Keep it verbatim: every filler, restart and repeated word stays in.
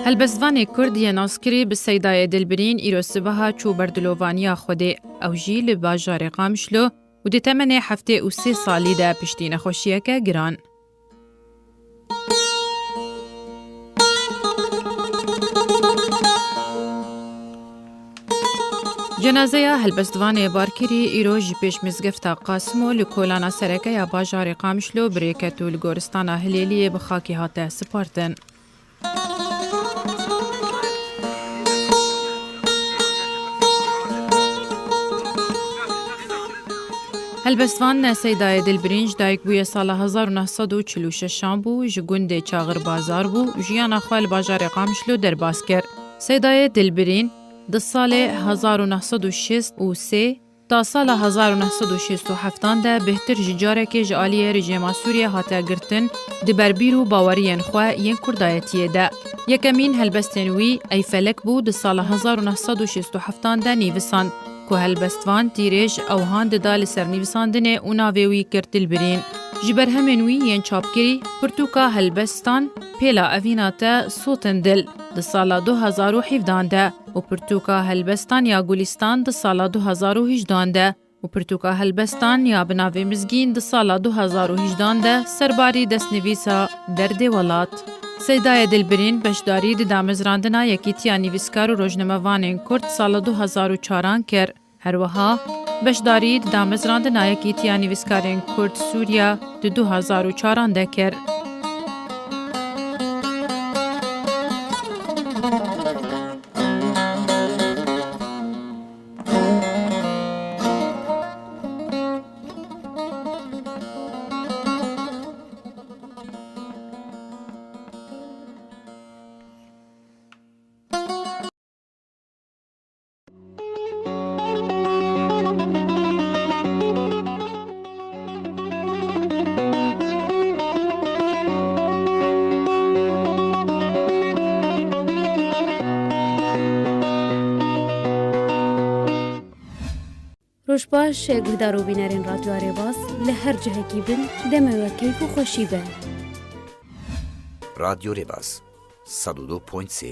Helbestvanê Kurd yê naskirî bi Seydayê Dilbirîn îro sibeha çû berdilovaniya Xwedê. Ew jî li bajarê Qamişlo û di temenê heftê û sê salî de piştî nexweşiyeke giran. Cenazeya helbestvanê Barkirî îro ji pêş mizgefta Qasimo li kolana sereke ya bajarê Qamişlo birêket û li goristana Hilêliyê bi xakê hate sipartin. Helbestvan Seydayê Dilbirîn ji dayik bûye sala hezar û neh sed û çil û şeşan bû, ji gundê Çaxir Bazar bû, jiyana xwe li bajarê Qamişlo derbas kir. Seydayê Dilbirîn di salê hezar û neh sed û şêst û sê ta sala hezar û neh sed û şêst û heftan de bêhtir ji carekê ji aliyê rejîma Sûriyê hate girtin, di ber bîr û baweriyên xwe yên kurdayetiyê de. Yekemîn helbestên wî Ey Felek bû, di sala hezar û neh sed û şêst û heftan de nivîsand, ku helbestvan tîrêj ewhan dida li ser nivîsandinê û navê wî kir Dilbirîn. Ji berhemên wî yên çapkirî, pirtûka helbestan Pêla Evîna Te Sotin Dil di sala du hezar û hevdan de û pirtûka helbestan ya Gulîstan di sala du hezar û hejdan de û pirtûka helbestan ya bi navê Mizgîn di sala du hezar û hejdan de serbarî destnivîsa Derdê Welat. Seydayê Dilbirîn beşdarî di damezrandina Yekîtiya Nivîskar û Rojnamevanên Kurd sala du hezar û çaran kir. Her wiha beşdarî di damezrandina Yekîtiya Nivîskarên Kurd Sûriya di du hezar û çaran de kir. Roj baş, guhdar û bînerên Radyoya Rêbaz li her cihekî bin, demê we keyf û xweşî be. Radyo Rêbaz, sed û du point sê.